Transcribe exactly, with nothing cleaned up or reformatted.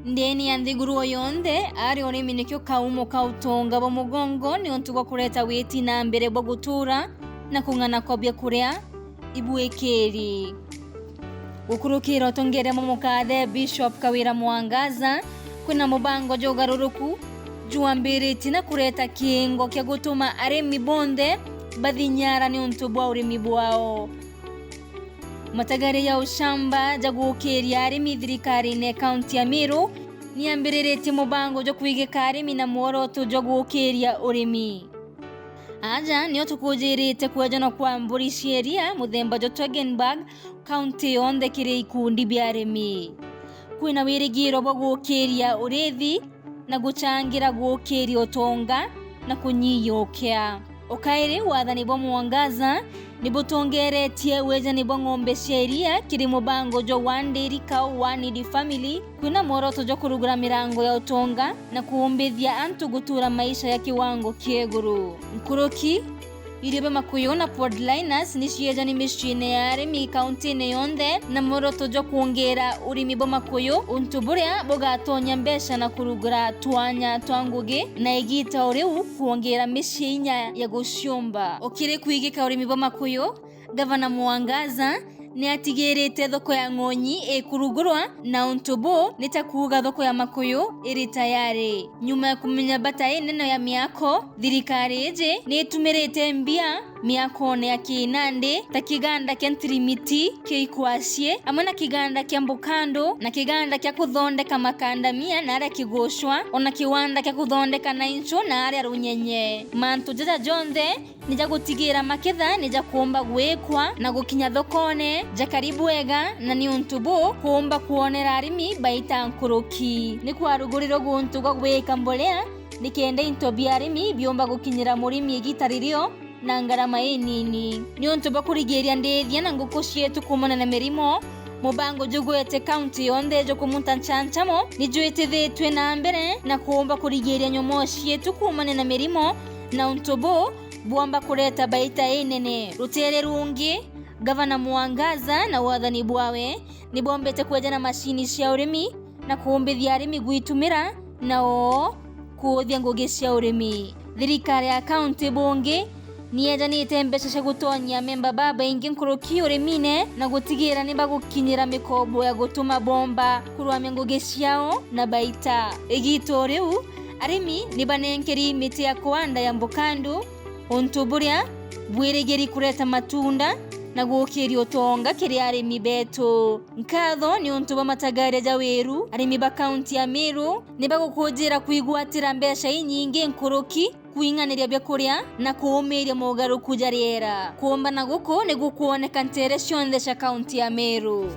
Ndene ya nthiguru o yonthe, ari urimi nikio kaumo ka utonga bwa mugongo niuntu bwa kureta witi na mbere bwa gutura na kung'ana kwa biakuria ibwikiri. Gukurukira utongeria bwa mukathe Bishop Kawira Mwangaza, kwina mubango jwa ugaruruku jwambiritie na kureta kiingo kia gutuma arimi bonthe bathinyara niuntu bwa urimi bwao. Matagaria ja ushamba ja gukiria arimi thirikarine kaunti ya Meru niambiriritie mubango jwa kwigika arimi na mworoto jwa gukiria urimi. Aja nio tukujirite kwejanwa kwa mburi cia iria muthemba jwa Toggenburg kaunti yonthe kiri ikundi bia arimi. Kwina wirigiro bwa gukiria urithi na guchangira gukiria utonga na kunyiyukia. Ukairi wathani bwa Mwangaza nibutongeretie wijani bwa ng'ombe cia iria kiri mubango jwa One Dairy Cow, One Needy Family, kwina mworoto jwa kurugura mirango ya utonga na kuumbithia antu gutura maisha ya kiwango kia iguru. Nkuruki, irio bia makuyu na podliners ni ciejani miciine ya arimi kauntine yonthe na mworoto jwa kwongeera urimi bwa makuyu, untu buria bugatonya mbeca na kurugura twanya twa ngugi na igiita o riu kwongeera micii inya ya guciumba. Ukiri kwigika urimi bwa makuyu, Gavana Mwangaza ni atigirite thoko ya Ng'onyi ikurugurwa, na untu buu ni ta kuuga thoko ya makuyu iri tayari. Nyuma ya kumenya bata inene ya miako, thirikari iji ni itumirite mbia miakone ya kinandi, ta kiganda kia ntirimiti kia Ikwacii, amwe na kiganda kia mbukandu, na kiganda kia kuthondeka makandamia na aria Kigucwa, ona kiwanda kia kuthondeka nainchu na aria Runyenye. Mantu jaja jonthe ni ja gutigira maketha ni jakuumba gwikwa na gukinya thokone jakari bwega, na niuntu buu kuumba kwonera arimi baita nkuruki. Ni kwarugurirwe guntu gwa gwika mbolea, nikenda into bia arimi biumba gukinyira murimi igita ririo na ngarama inini. Niuntu bwa kurigiria ndithia na nguku cietu kuumana na mirimo, mubango jugwete kaunti yonthe jwa kumunta nchanchamo ni jwitithitue na mbere na kuumba kurigiria nyomoo cietu kuumana na mirimo, na untu buu bwomba kureta baita inene. Rutere rungi, Gavana Mwangaza na wathani bwawe ni bombete kweja na macini cia urimi na kuumbithia arimi gwitumira na oo kuuthia ngugi cia urimi. Thirikari ya kaunti bungi ni yejanite mbeca cia gutonyia amemba babaingi nkuruki urimine na gutigira ni bagukinyira mikobo ya gutuma bomba kurwamia ngugi ciao na baita. Igiita o riu, arimi ni banenkeri miti ya kuanda ya mbukandu, untu buria bwirigiri kureta matunda na gukiria utonga kiri arimi betu. Nkatho ni untu bwa matagaria ja wiru, arimi ba kaunti ya Meru ni bagukujira kwigwatira mbeca inyingi nkuruki, kwing'aniria biakuria na kuumiria mogaruku ja riera. Kuumbana guku ni gukwoneka nteere cionthe cia kaunti ya Meru.